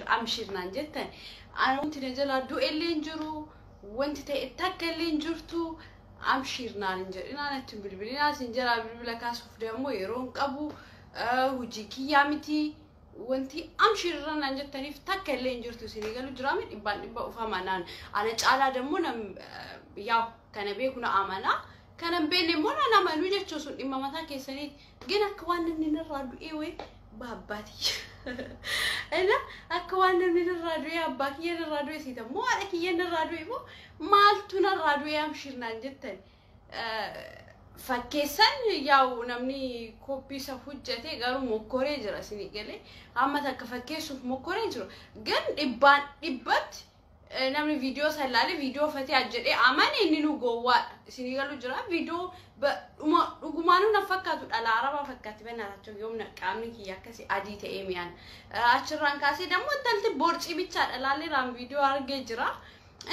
Amshir naan jettan, ani wanti na jalaa du'ellee hin jiru, wanti ta'e takka illee hin jirtu. Amshir naan hin jedhinaa, natti hin bilbilinaa. Isin jalaa bilbila kaasuuf dammoo yeroo hin qabu, hojii kiyyaa miti. Wanti amshir irra naan jettaniif takka illee hin jirtu. Isinii galu jiraame? Dhibbaan dhibba ufama naan ana caalaa dammoo nam yaa kana beeku na amanaa, kana hin beekne immoo naan amanuu jechuun sun dhimma mataa keessaniiti. Gin akka waan namni narraa du'ee wayi baabbaati. Ina akka waan namni narraa du'ee, abbaa kiyya narraa du'e siita moo haadha kiyya narraa du'e moo maaltu narraa du'e amshir naan jettan? Fakkeessan yaa'u namni koppii isa hojjete garuu mokkoree jira, isinii galee? Amma takka fakkeessuuf mokkoree jiru. Gan dhibbaan dhibbatti namni viidiyoo san ilaale viidiyoo fatee jedhee amane inni nu gowwaadha. Isinii galu jira? Viidiyoo dhugumaanuu na fakkaatu, dhala arabaa fakkaatti bannaatachuu yoomna qaamni kiyya akkasii adii ta'ee mi'aan. Achirraan kaasee dammoo intalti borcii bichaadha laalleeraan viidiyoo argee jira.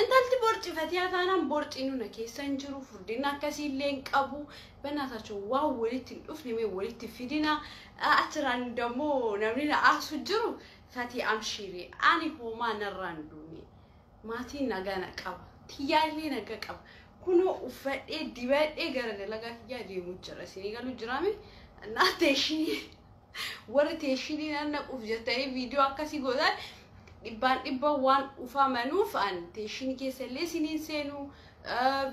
Intalti borcii fatee taanaan borciin na keessa hin jiru, furdina akkasii illee hin qabu. Bannaatachuu waan walitti hin dhufne mee walitti fidina. Achirraan dammoo namni na aasu jiru, fatee amshiirii, ani homaa narraan duune. Maatiin nagaa na qaba. Tiyyaallee nagaa qaba. Kunoo uffadhee dibadhee gara dalagaa kiyyaa deemu jira. Isinii galu jiraame? Naa teeshinii warri teeshinii nan naquuf jettanii viidiyoo akkasii gootan, dhibbaan dhibba waan ufamanuuf an teeshinii keessa illee isiniin seenu.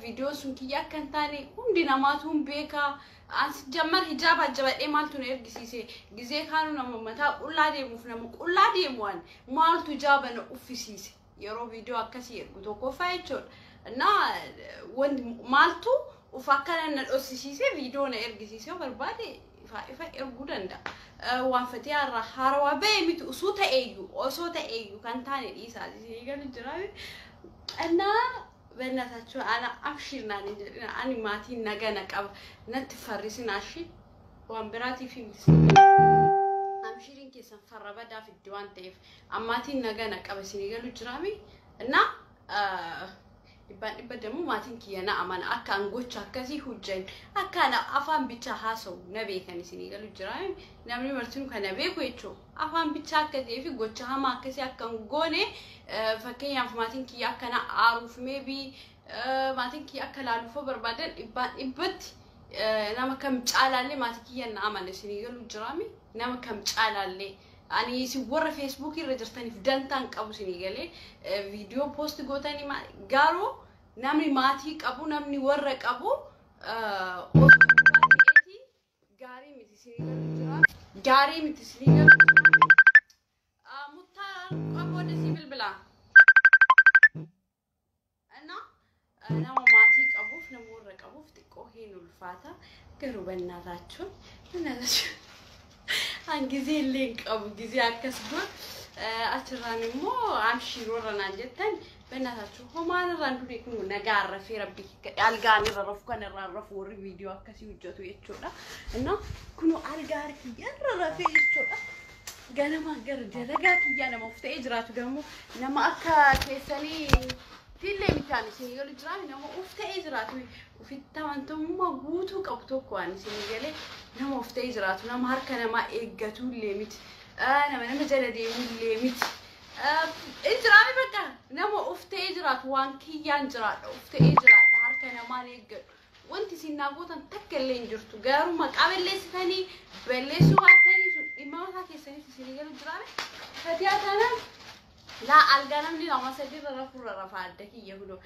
Viidiyoon sun kiyya akka hin taane hundi namaatu hin beekaa. Ansi jammar hijaaba jabadhee maaltu na ergisiise? Gizee kaanu nama mataa qullaa deemuuf nama qullaa deemu an maaltu hijaaba na uffisiise? Yeroo viidiyoo akkasii ergu tokkoffaa jechuudha. Na wanti maaltu uf akkana na dhossisiise viidiyoo na ergisiise? Yoo barbaade ifa ifa erguu danda'a. Waan fatee har'a haarawaa ba'e miti, osoo ta'eeyyuu, osoo ta'eeyyuu kan taane dhiisaa, isinii galu jira. Innaa በእናታችሁ ana abshir naan hin jedhina. Ani maatiin naga na qaba, natti farrisinaa shi waan biraatiif himti. Amshiriin keessan farra badaa fiddi waan ta'eef ammaatiin naga na qaba, isinii galu jiraami? Innaa dhibbaan dhibba dammoo maatiin kiyya na amana, akka an gocha akkasii hojjan, akka ana afaan bichaa haasa'u na beekan. Isinii galu jiraami? Namni martinuu kana beeku jechuudha. Afaan bichaa akka ta'ee fi gocha hamaa akkasii akka hin goone, fakkeenyaaf maatiin kiyya akka na aaruuf, maybe maatiin kiyya akka laaluufoo barbaadan, dhibbaan dhibbatti nama kam caalaallee maatii kiyya na amana. Isinii galu jiraami? Nama kam caalaallee ani isin warra Feesbuukii irra jirtaniif dantaan qabu, isinii galee? Viidiyoo post gootanii garuu namni maatii qabu, namni warra qabu osoo dhugaa ta'eeti gaarii miti, isinii galu jira? Gaarii miti, isinii galu jira? Muttaa qabooda sii bilbilaa. እና nama maatii qabuuf, nama warra qabuuf xiqqoo hin ulfaata. Garuu በእናታችሁ በእናታችሁ an gizee illee hin qabu gizee akkas godhu. Achirraan immoo amshiir warra naan jettan, በእናታችሁ homaan irraan durii kun nagaa rafee rabbi algaan irra rafu kan irraan rafu warri viidiyoo akkasii hojjetu jechuudha. እና kunoo algaa kiyya irra rafee jechuudha. Ganama gara dalagaa kiyyaa nama of ta'ee jiraatu ደግሞ nama akka keessanii fillee mitaan isinii galu jiraame, nama of ta'ee jiraatu, ofitti amantamummaa guutuu qabu tokko waan isinii galee, nama of ta'ee jiraatu, nama harka namaa eeggatu illee miti, nama nama jala deemu illee miti. Jiraame bakka nama of ta'ee jiraatu, waan kiyyaan jiraadha, of ta'ee jiraadha, harka namaan eeggadhu. Wanti isin naa gootan takka illee hin jirtu. Garuu maqaa balleessitanii balleessuu baattanii dhimma mataa keessanitti, isinii galu jiraame? Fatiyaa taanaan laa algaa namni lama sadi irra rafurra rafa adda kiyya kunoo.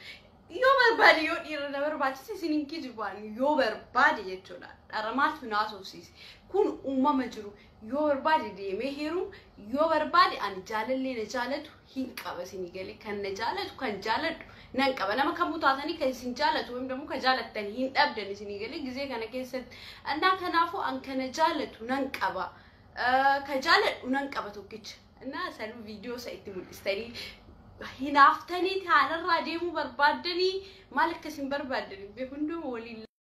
Yoo barbaade, yoo dhiira na barbaachise, isin hin kijibaan, yoo barbaade jechuudha. Dharamaatu naasofsiise. Kun uumama jiru. Yoo barbaade deemee heerumu, yoo barbaade ani jaalallee na jaalatu hin qaba, isinii galee? Kan na jaalatu, kan jaaladhu nan qaba. Nama kamuu taatanii kan isin jaalatu ወይም ደግሞ kan jaalattan hin dhabdan, isinii galee gizee kana keessatti? Annaa kanaafuu an kana jaalatu nan qaba. Ka jaaladhu nan qaba tokkicha. Innaa sanuu viidiyoo isa itti mul'istanii hinaaftanii taanarraa deemuu barbaaddanii maal akkasin barbaaddanii beeku hunduma waliin.